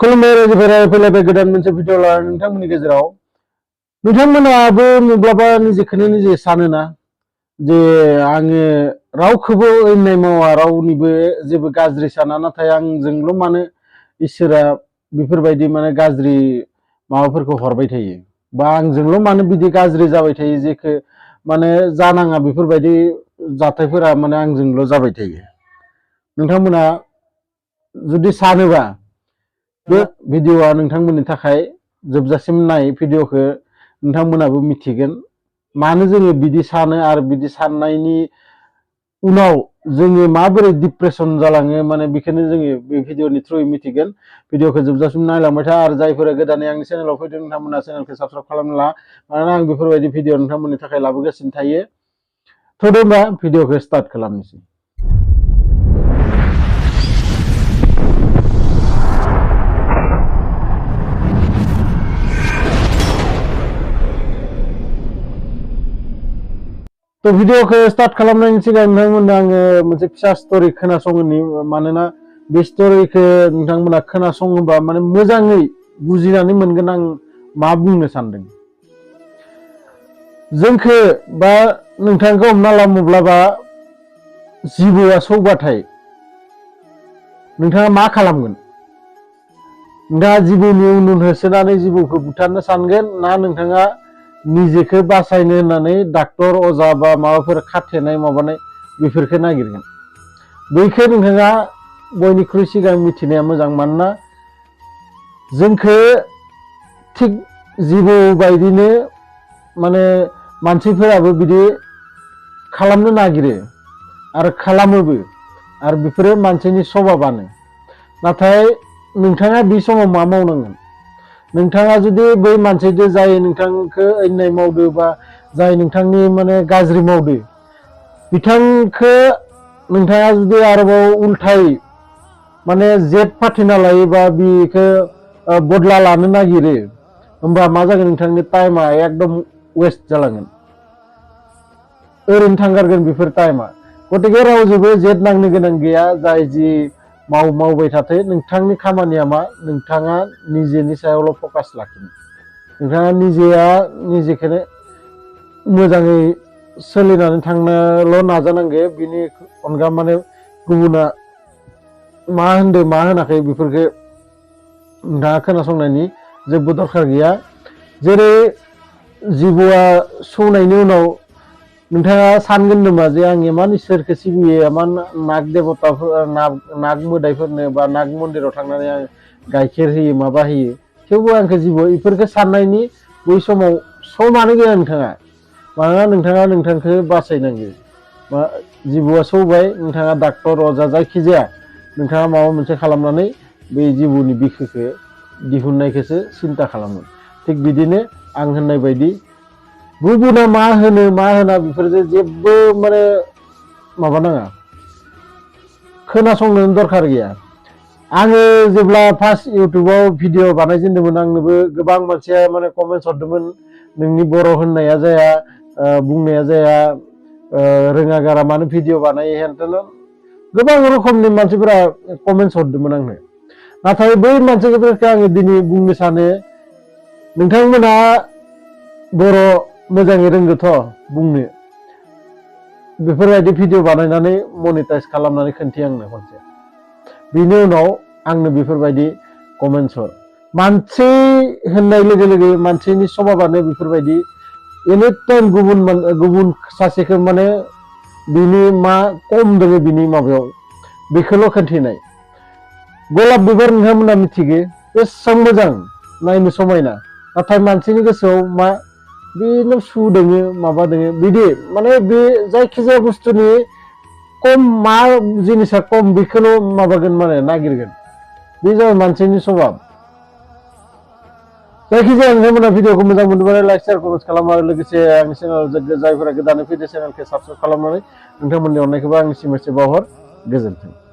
खुलुमबाय रायजोफोरा फैलायबाय गोदान मोनसे भिडिअ लानानै नोंथांमोननि गेजेराव नोंथांमोनाबो माब्लाबा निजेखौनो निजे सानोना जे आङो रावखौबो अयनाय मावा रावनिबो जेबो गाज्रि साना नाथाय आंजोंल' मानो इसोरा बेफोरबायदि माने गाज्रि माबाफोरखौ हरबाय थायो बा आंजोंल' मानो बिदि गाज्रि जाबाय थायो जेखौ माने जानाङा बेफोरबायदि जाथायफोरा माने आंजोंल' जाबाय थायो नोंथांमोना जुदि सानोबा बे भिडिअआ नोंथांमोननि थाखाय जोबजासिम नाय भिडिअखौ नोंथांमोनाबो मिथिगोन मानो जोङो बिदि सानो आरो बिदि साननायनि उनाव जोङो माबोरै डिप्रेसन जालाङो माने बेखौनो जोङो बे भिडिअनि थ्रुयै मिथिगोन भिडिअखौ जोबजासिम नायलांबाय था आरो जायफोरा गोदानै आंनि चेनेलाव फैदों नोंथांमोना चेनेलखौ साबस्क्राइब खालामना ला मानोना आं बेफोरबायदि भिडिअ नोंथांमोननि थाखाय लाबोगासिनो थायो थ' होनबा भिडिअखौ स्टार्ट खालामनोसै। तो भिडिअखौ स्टार्ट खालामनायनि सिगां नोंथांमोननो आङो मोनसे फिसा स्टोरी खोनासंहोनि मानोना बे स्टोरीखौ नोंथांमोना खोनासङोबा माने मोजाङै बुजिनानै मोनगोन आं मा बुंनो सानदों। जोंखौ बा नोंथांखौ हमना ला माब्लाबा जिबौआ सौबाथाय नोंथाङा मा खालामगोन? नोंथाङा जिबौनि उन होसोनानै जिबौखौ बुथारनो सानगोन ना नोंथाङा निजेखौ बासायनो होननानै डाक्टर अजा बा माबाफोर खाथेनाय माबानाय बेफोरखौ नागिरगोन? बैखौ नोंथाङा बयनिख्रुइ सिगां मिथिनाया मोजां मानोना जोंखौ थिग जिबौ बायदिनो माने मानसिफोराबो बिदि खालामनो नागिरो आरो खालामोबो आरो बेफोरो मानसिनि स्वभाबानो नाथाय नोंथाङा बे समाव मा मावनांगोन? नोंथाङा जुदि बै मानसिजों जाय नोंथांखौ अयनाय मावदो बा जाय नोंथांनि माने गाज्रि मावदो बिथांखौ नोंथाङा जुदि आरोबाव उल्थायै माने जेद फाथिना लायोबा बेखौ बदला लानो नागिरो होमबा मा जागोन? नोंथांनि टाइमा एकदम वेस्ट जालांगोन, ओरैनो थांगारगोन बेफोर टाइमा। गतिके रावजोंबो जेद नांनो गोनां गैया, जाय जि मावबाय थाथो। नोंथांनि खामानिया मा? नोंथाङा निजेनि सायावल' फकास लाखिनो, नोंथाङा निजेखौनो मोजाङै सोलिनानै थांनोल' नाजानांगौ। बिनि अनगा माने गुबुना मा होनदों मा होनाखै बेफोरखौ नोंथाङा खोनासंनायनि जेबो दरखार गैया। जेरै जिबौआ सौनायनि उनाव नोंथाङा सानगोन नामा जे आं इमान इसोरखौ सिबियो, इमान नाग देबताफोर नाग मोदायफोरनो बा नाग मन्दिराव थांनानै आं गाइखेर होयो माबा होयो थेवबो आंखौ जिबौ, बेफोरखौ साननायनि बै समाव समानो गैया नोंथाङा। मानोना नोंथाङा नोंथांखौ बासायनांगौ। जिबौआ सौबाय, नोंथाङा डाक्टर अजा जायखिजाया नोंथाङा माबा मोनसे खालामनानै बै जिबौनि बिखोखौ दिहुननायखौसो सिन्था खालामो। थिग बिदिनो आं होननाय बायदि गुबुना मा होनो मा होना बेफोरजों जेबो माने माबा नाङा, खोनासंनो दरखार गैया। आङो जेब्ला फार्स्ट इउटुबाव भिडिअ बानायजेनदोंमोन आंनोबो गोबां मानसिया माने कमेन्ट्स हरदोंमोन, नोंनि बर' होननाया जाया, बुंनाया जाया, रोङा गारा मानो भिडिअ बानायो हेन गोबां रोखोमनि मानसिफोरा कमेन्ट्स हरदोंमोन आंनो। नाथाय बै मानसिफोरखौ आङो दिनै बुंनो सानो, नोंथांमोना बर' मोजाङै रोंगौथ' बुंनो, बेफोरबायदि भिडिअ बानायनानै मनिटाइज खालामनानै खोन्थि आंनो खनसे। बिनि उनाव आंनो बेफोरबायदि कमेन्ट्स हर। मानसि होननाय लोगो लोगो मानसिनि स्वभाबानो बेफोरबायदि एनि टाइम गुबुन सासेखौ माने बिनि मा खम दङ बिनि माबायाव बेखौल' खोन्थिनाय। गलाब बिबार नोंथांमोना मिथिगो बेसेबां मोजां नायनो समायना, नाथाय मानसिनि गोसोआव मा बेनो सु दोङो माबा दोङो बिदि माने बे जायखिजाया बुस्थुनि खम मा जिनिसा खम बेखौल' माबागोन माने नागिरगोन। बे जाबाय मानसिनि स्वभाब। जायखिजाया नोंथांमोना भिडिअखौ मोजां मोनोब्ला लाइक शेयार कमेन्ट खालामो आरो लोगोसे आंनि चेनेल जायफोरा गोदानै फैदो चेनेलखौ साबस्क्राइब खालामनानै नोंथांमोननि अननायखौबो आंनिसिम एसे बावहर। गोजोन्थों।